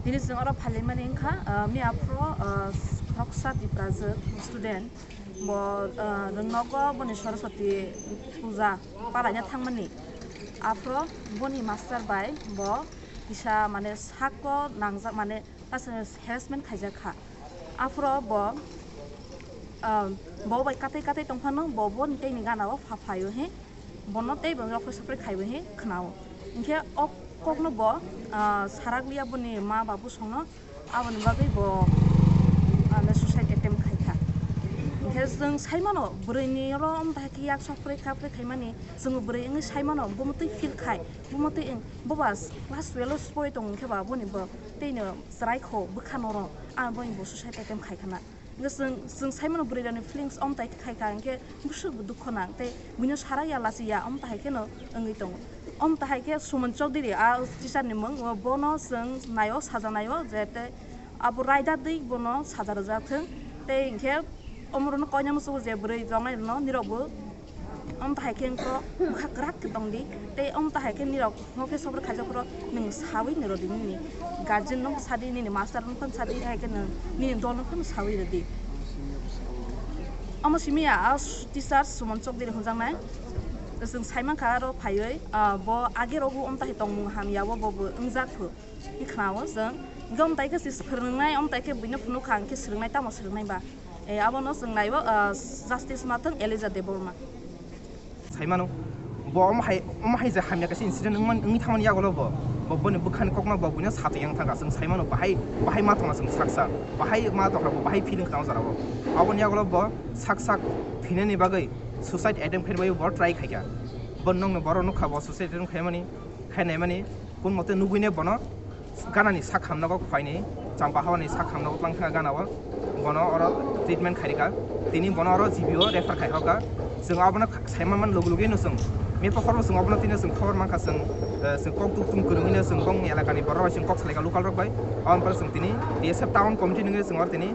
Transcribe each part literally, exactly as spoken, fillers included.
Tini chwng oro phailaimani wngkha, ah, miya phuru, ah, khoroksa Tiprajwk student, bo, ah, rwngnogo boni Saraswati puja palaina thangmani. Aphuru boni master bai bo kisa, mane, sako nangjak, mane, kaisa harassment khaijak kha. Aphuru bo, ah, bo bai katai katai tongphano, bo boni teini gana o pha phaio he. Bono tei bo rokhe sopre khaibo he khnao. Hinkhe o kokno bo, ah, sarakliya boni ma babu songno, aboni bagwi bo, ah, suicide attempt khaikha. Hinkhe chwng saimano bwrwini oro omo tahai khe yak sopre khapre khaimani, chwng bwrwi wngwi saimano, bumotwi feel khai, bumotwi wng, boba class twelve o pori tong hinkhe ba boni bo teino chwrai kho bwkha noro, ah, boni bo suicide attempt khaikhana. Hwnkhe chwng, chwng saimano bwrwi rokni feelings omo tai khe khai kha, hwnkhe bwswk bo dukho nang tei buino sara ya lachi ya omo tahai kheno wngwi tongo. Omo tahai khe Suman Chowdhury, a teacher ni mung, o bono chwng naio, saja naio je tei abo raida dwi bono saja rwjak thwng tei hwnkhe omo rokno koinama chugo je bwrwi tongnai rokno nirok bo. Omo tahai khe wngkha bwkha kwrak khe tongdi. Tei omo tahai khe nirok hokhe sobor khaijak phuru nwng sawi ni rwdi, nini guardian no sadi, nini master no phano sadi, hai khe nwng nini dol no phano sawi rwdi. Omo simi ya a teacher Suman Chowdhury hwnjaknai. Chwng saimankha aro phaiwi, ah, bo age rogo omo tahai tongmung hamya o bo bo wngjak phu. Khnao chwng. Hwnkhe omo tai khe se phwrwngnai, omo tai khe buino phunukha, hwnkhe swrwngnai, tamo swrwngnai ba? E, abono chwng naibo, ah, justice ma thwng Elijah Debbarma. Saimano, bo omo hai, omo hai je hamya kaisa incident wngman, wngwi thangmani yagulo bo, bo boni bwkhani kokno bo buino satwi yang thangkha. Chwng saimano bahai, bahai ma tongna chwng saksa, bahai ma tongkha bo, bahai feeling tong jora bo. Aboni yagulo bo sak sak thwinani bagwi suicide attempt khainani bagwi bo try khaikha. Bo nokni borok nukha bo suicide attempt khaimani, khainaimani, kun mote nugwine bono ganani sak hamnogo khuaini, Champahawani sak hamnogo twlang thangkha ganao, bono oro treatment khairikha, tini bono oro G B o refer khaihoka. Chwng abono kha-, saimanmani lugu lugino chwng mepo khorbo chwng abono tini chwng khobor mankha chwng, eh, chwng kok tuk tung kwrwngwino chwng bongni elakani borok bai chwng kok salaikha local rok bai. Aboni pore chwng tini T S F town committee nungwi chwng oro tini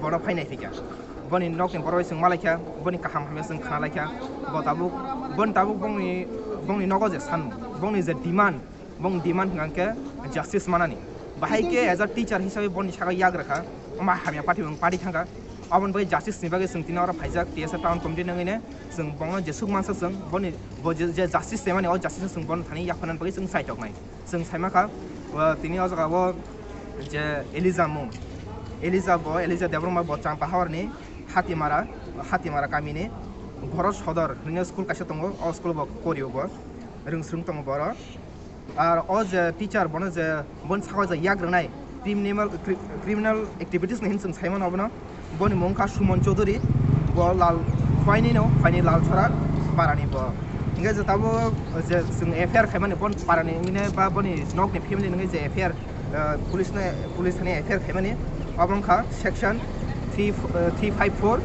bono phainai phikha. Boni nokni borok bai chwng malaikha, boni kaham hamya chwng khnalaikha, bo tabuk, boni tabuk bongni, bongni nogo je sanmung, bongni je demand, bong demand hwnkha khe justice manani. Bahai khe as a teacher hisabe boni saka yak rwkha, omo hamya party bong party thangkha. Aboni bagwi justice ni bagwi chwng tini oro phaijak, T S F town committee nangwino chwng bongno jesuk mansa chwng boni bo je, je justice tongmani o justice no chwng bono thani yapharnani bagwi chwng chaitoknai. Chwng saimankha, o tini o jaga o je Elijah mung, Elijah bo, Elijah Debbarma bo Champahawani Hatimara, Hatimara kamini Bhorot Sodor hwnwi school kaisa tongo, o school bo korio bo, rwngsrwng tongo boro. Ar o je teacher bono je boni saka je yak rwnai criminal, cri-, criminal activities ni hin chwng saimano obono. Boni mung kha Suman Chowdhury, bo Lal Khwaini no, Khwaini Lalchora parani bo. Hingke je tabuk je chwng F I R khaimani bon parani hingke ba boni nokni family hingke je F I R, eh, police no, police thani F I R khaimani, obo wngkha section three, eh, three five four,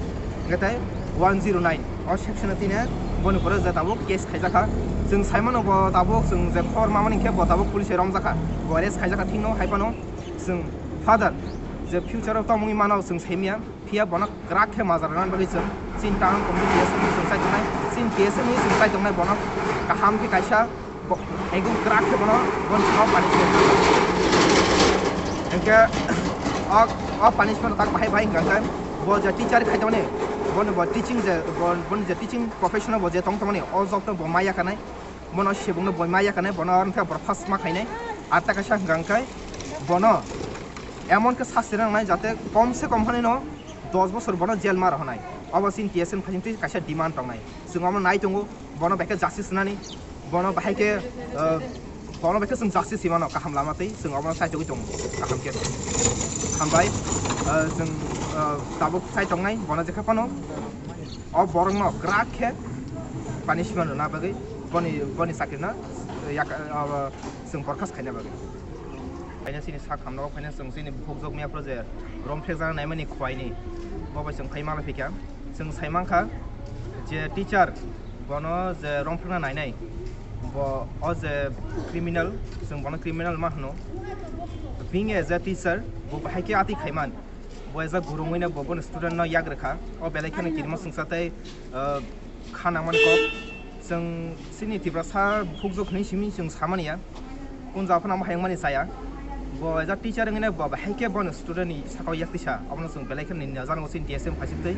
hingke tei one zero nine. O section o tini boni pore je tabuk case khaijakha. Chwng saimano bo tabuk chwng je khobor mamani hingke bo tabuk police romjakha. Bo arrest khaijakha thikno hai phano chwng father je future o tongmungni mano chwng saimya. Phiya bono kwrak khe majra rwna bagwi chwng chini town committee T S F ni chwng chai tongnai, chini T S F ni chwng chai tongnai bono kaham khe kaisa bo-, ekdom kwrak khe bono, bono punishment. Hingke o, o punishment tak bahai bahai hingka khe bo je teacher khai tongmani, bono bo teaching je, bo, bono je teaching profession o bo je tong tongmani, o job no bo maya kanai, bono sebung no bo maya kanai, bono aro khe bo first ma khainai, ar ta kaisa hingka khe bono emon khe sasti rwnai jate kom se kom hani no dos bosor bono jail ma rohonai. Obo chini T S F ni phaising twi kaisa demand tongnai. Chwng omo nai tongo, bono bai khe justice rwnani, bono bahai khe, ah, bono bai khe chwng justice rwmano kaham lama twi chwng obono chai togwi tongo, kaham khe. Hambai, ah, chwng, ah, tabuk chai tongnai, bono je kha phano o borokno kwrak khe punishment rwna bagwi boni, boni chakrino, ah, yak-, ah, chwng borkhas khaina bagwi. Phaina chini sak hamno phaina chwng chini bukhuk jok mia pro je romphek jana naimani khwaini. Bo bai chwng phai mala phikha. Chwng sai mankha je teacher bono je romphek na nainai. Bo o je criminal, chwng bono criminal ma hwno. Being as a teacher, bo bahai khe ati khaiman. Bo as a guru wngwi no bo bono student no yak rwkha. O belai kheno kirima chwngsa tei, ah, kha nangmani kok. Chwng chini Tiprasa bukhuk jok hinwi simi chwng samani ya. Kun jaga phano amo hayung mani chaya. Bo as a teacher wngwi bo bahai khe bono student ni sakao yak tisa, abono chwng belai khe nini jano chini T S F phaising twi.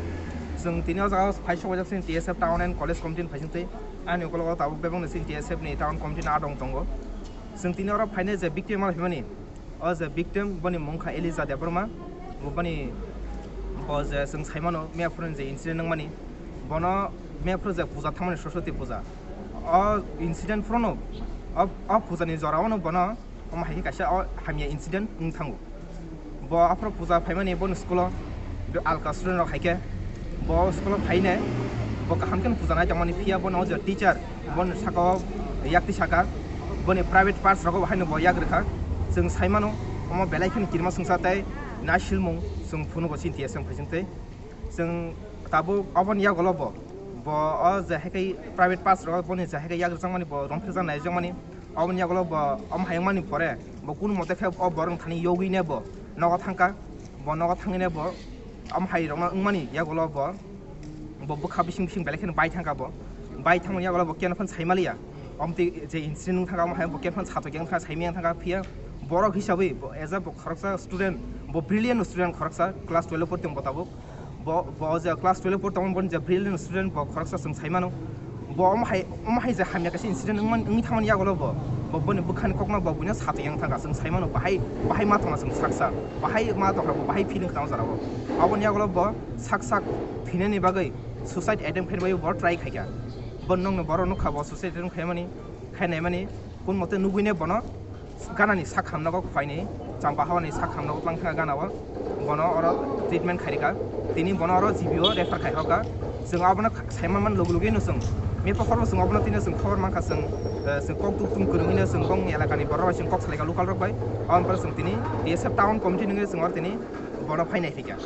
Chwng tini o jaga phaisok jak chini T S F Town and College Committee ni phaising twi. Ani ukologo tabuk bebak ni chini T S F ni Town Committee ni adong tongo. Chwng tini oro phainai je victim ma phaimani, o je victim boni mung kha Elija Debbarma. Bo boni bo je chwng saimano Miyaphuron je incident wngmani, bono Miyaphuro je puja thangmani Saraswati puja. O incident phurono o, o puja ni jora ono bono omo hai khe kaisa o hamya incident wng thango. Bo aphuru puja phaimani boni school o alka student rok hai khe bo school o phaine bo kaham khe puja nai tongmani phiya bono o je teacher boni saka o yak twi saka boni private parts rogo haino bo yak rwkha. Chwng saimano omo belai kheno kirima swngsa tei naisilmung chwng phunugo chini T S F phaising twi. Chwng tabuk oboni yagulo bo, bo o je hai khe private parts rogo boni je hai khe yak rwjakmani bo romphirjak naijakmani. Oboni yagulo bo omo hai wngmani pore bo kunu mote khe o borok thani yogwine bo nogo thangkha. Bo nogo thangwine bo omo hai rokno wngmani yagulo bo, bo bwkha bising bising belai kheno bai thangkha bo. Bai thangmani yagulo bo keno phano saimaliya. Omtwi je incident wng thangkha omo hai bo keno phano satok yang thangkha, saimaya thangkha phiya borok hisabwi bo as a bo khoroksa student, bo brilliant student khoroksa class twelve o pori tongbo tabuk. Bo, bo je class twelve o pori tongmani boni je brilliant student bo khoroksa chwng saimano. Bo omo hai, omo hai je hamya kaisa incident wngman, wngwi thangmani yagulo bo, bo boni bwkhani kokno bo buino satok yang thangkha. Chwng saimano bahai, bahai ma tongna chwng saksa, bahai ma tongkha bo, bahai feeling khna o jora o. Aboni yagulo bo sak sak thwinani bagwi suicide attempt khainani bagwi bo try khaikha. Bo nokni borok nukha bo suicide attempt khaimani, khainaimani, kun mote nugwine bono ganani sak hamnogo phaini, chamba hawani sak hamnogo twlang thangkha gana o. Bono oro treatment khairikha. Tini bono oro G B o refer khai hoka. Chwng abono saima man lugu lugu no chwng. Mepo khorbo chwng abono tini chwng khobor mankha chwng, eh, chwng kok tuk tung kwrwngwi no chwng bongni elakani borok bai chwng kok salaikha local rok bai. Aboni pore chwng tini T S F town committee nungwi chwng oro tini bono phainai phikha.